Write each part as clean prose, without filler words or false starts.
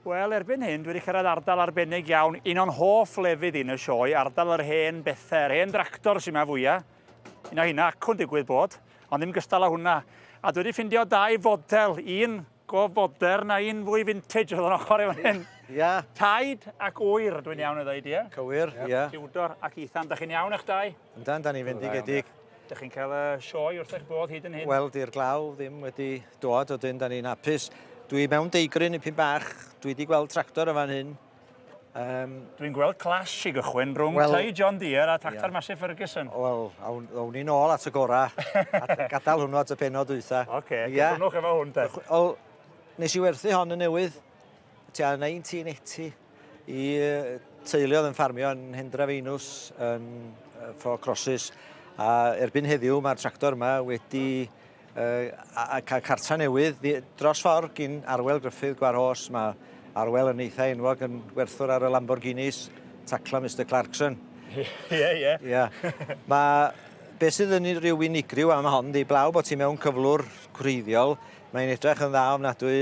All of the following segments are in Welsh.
Wel, erbyn hyn, dwi wedi cyrraedd ardal arbennig iawn, un o'n hoff lefydd i yn y sioe, ardal yr hen bethau, yr hen dractor sy'n yma fwyaf. Un o hynna acw'n digwydd bod, ond ddim gystal â hwnna. A dwi wedi ffindio dau fodel, un go fodern a un fwy vintage oedd yn ochr i fan hyn. Ia. Taid ac ŵyr, dwi'n iawn i ddweud, ie? Cywir, ia. Tudor ac Ethan, da chi'n iawn eich dau? Yndan, da ni'n fendigedig. Da chi'n cael y sioe wrth eich bodd hyd yn hyn? Wel, di'r glaw ddim wedi dod, wedyn da ni'n hapus. Dwi mewn deigryn ipyn bach, dwi wedi gweld tractor yn fan hyn. Dwi'n gweld clash i gychwyn rhwng well, tŷ John Deere a tractor yeah. Massey Ferguson. Wel, awn, awn ni nôl at y gorau. a gadael hwnnw at y penod dwytha. Oce, okay, yeah. cychwynnwch efo hwn te. Wel, nes i werthu hon yn newydd, tua 1980, i teulu oedd yn ffarmio yn Hendra Feinws yn Four Crosses. A erbyn heddiw mae'r tractor yma wedi a cael cartra newydd dros ffordd gyn Arwel Gruffydd Gwarhos. Mae Arwel yn eitha enwog yn werthwr ar y Lamborghinis, tacla Mr Clarkson. Ie, ie. Ie. Mae beth sydd yn rhyw unigryw am hon, di blaw bod ti mewn cyflwr gwreiddiol, mae'n edrych yn dda ofnadwy.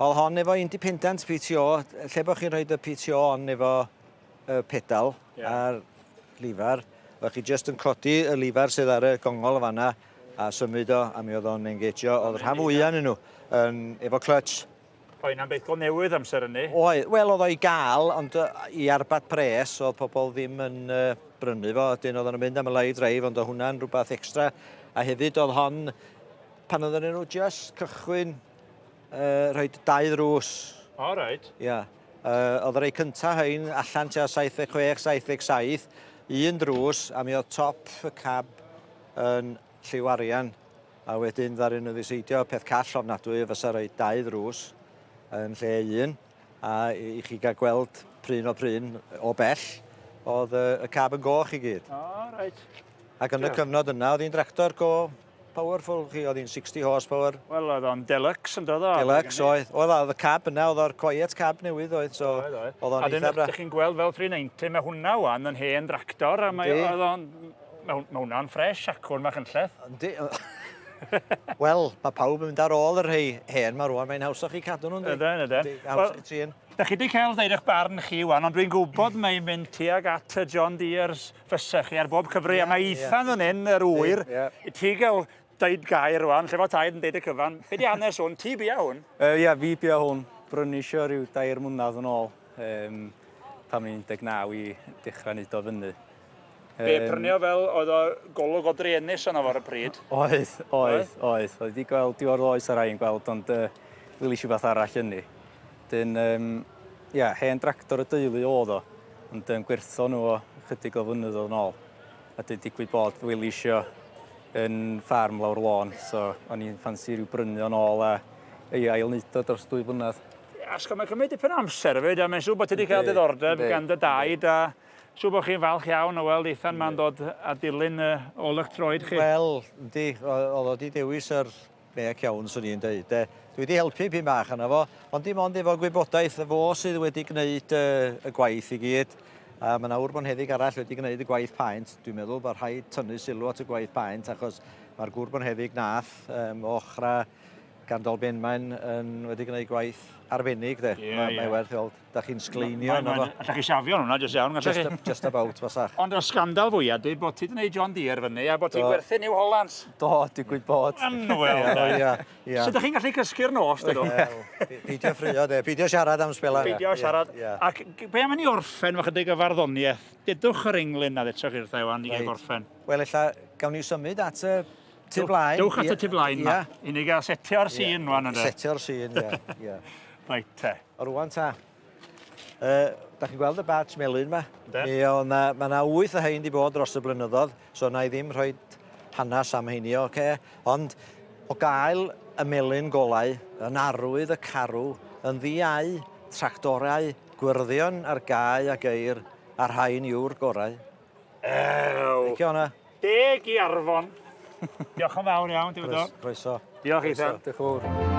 Oedd hon efo independent PTO, lle bod chi'n rhoi y PTO on efo y pedal a'r lifar, o'ch chi jyst yn codi y lifar sydd ar y gongol o fanna a symud o, a mi oedd o'n engageio. Oedd rhan fwyaf yn nhw yn, efo clutch. O, hynna'n beth go newydd amser hynny. Oedd, wel oedd o i gael, ond i arbad pres, oedd pobl ddim yn brynu fo, wedyn oedden nhw'n mynd am y live drive, ond oedd hwnna'n rhywbeth extra. A hefyd oedd hon, pan oedden nhw just cychwyn rhoi dau ddrws. O, reit. Ia. Oedd y rei cynta hein allan tua 76, 77, un drws, a mi oedd top y cab yn lliw arian. A wedyn ddaru nhw ddiseidio peth call ofnadwy fysa rhoi dau ddrws yn lle un, a i chi gael gweld pryn o pryn o bell, oedd y, y cab yn goch i gyd. O, reit. Ac yn y cyfnod yna, oedd hi'n dractor go powerful, chi, oedd hi'n 60 horsepower. Wel, oedd o'n deluxe yn dod o. Deluxe, oedd. Oedd, oedd y cab yna, oedd o'r quiet cab newydd, oedd, so Oedd, oedd. oedd o'n A eitha bra. Ydych chi'n gweld fel 390, mae hwnna wan yn hen dractor, a mae Yndi. oedd o'n... Mae hwn- mae hwnna'n ffres acwn Machynlleth. Yndi. Wel, mae pawb yn mynd ar ôl y rhei hen ma rwan, mae'n hawsach i cadw nhw'n Ydyn, ydyn. Haws Wel, i trin. Da chi wedi cael ddeud eich barn chi wan, ond dwi'n gwybod mae'n mynd tuag at y John Deere's fysa chi ar bob cyfri, a mae Ethan yn hyn, yr ŵyr. I ti gael deud gair rwan, lle fo taid yn deud y cyfan. Be di hanes hwn? Ti bia hwn? Ie, fi bia hwn. Brynu isio rhyw 3 mlynedd yn ôl, pan o'n i'n 19 i dechrau neud o fyny. Be, prynu o fel oedd o golwg o druenus arno fo ar y pryd? Oedd, oedd, oedd. Oedd wedi gweld diwedd oes ar rai yn gweld, ond welis i wbath arall yn ni. Dyn, ia, hen dractor y deulu oedd o, ond gwertho nhw o chydig o flynyddoedd yn ôl. A dyn digwydd bod welis i o yn ffarm lawr lôn, so o'n i'n ffansi rhyw brynu o'n ôl a ei ail-wneud o dros 2 blynedd. Asgo, mae'n cymryd dipyn o amser hefyd, a mae'n siŵr bod ti wedi cael diddordeb gan dy daid, a siŵr bod chi'n falch iawn o weld Ethan ma'n dod a dilyn ôl eich troed chi. Wel, yndi, oedd o wedi dewis yr mec iawn, swn i'n deud. De. Dwi wedi helpu pyn bach arno fo, ond dim ond efo gwybodaeth fo sydd wedi gwneud y gwaith i gyd. A mae yna ŵr bonheddig arall wedi gwneud y gwaith paent. Dwi'n meddwl bod rhaid tynnu sylw at y gwaith paent, achos mae'r gŵr bonheddig nath o ochra gan Dolbenmaen yn wedi gwneud gwaith arbennig, de. Mae werth i weld. Da chi'n sgleinio yno fo. Allech chi siafio hwnna, jyst iawn, gallech chi? Just about, fasach. Ond y sgandal fwyaf di bod ti wedi gwneud John Deere fyny a bod ti'n gwerthu New Hollands. Do, digwydd bod. Anwyl, de. Ie, ie. Sut ydych chi'n gallu cysgu'r nos, dydw? Wel, peidio ffrio, de. Peidio siarad am sbelan. Peidio siarad. Ac be am i ni orffen fo chydig o farddoniaeth? Dedwch yr englyn na ddeudsoch chi wrtha i wan i gael gorffen. Wel, ella gawn ni symud at y tu blaen. Dewch at y tu blaen ma. I ni gael setio'r sîn rwan ynde. Setio'r sîn, ie. Ie. Reit te. O rwan ta. Da chi'n gweld y batch melyn ma? Yndyn. Mi o' 'na, ma' 'na 8 o hein 'di bod dros y blynyddoedd, so na i ddim rhoi hanes am heini, oce? Ond o gael y melyn golau yn arwydd y carw, yn ddiau, tractorau, gwyrddion ar gae a geir, a rhain yw'r gorau. Ew! Licio hwnna? Deg i Arfon. Diolch yn fawr iawn, Diwdor. Croeso. Diolch, Ethan. Diolch yn fawr.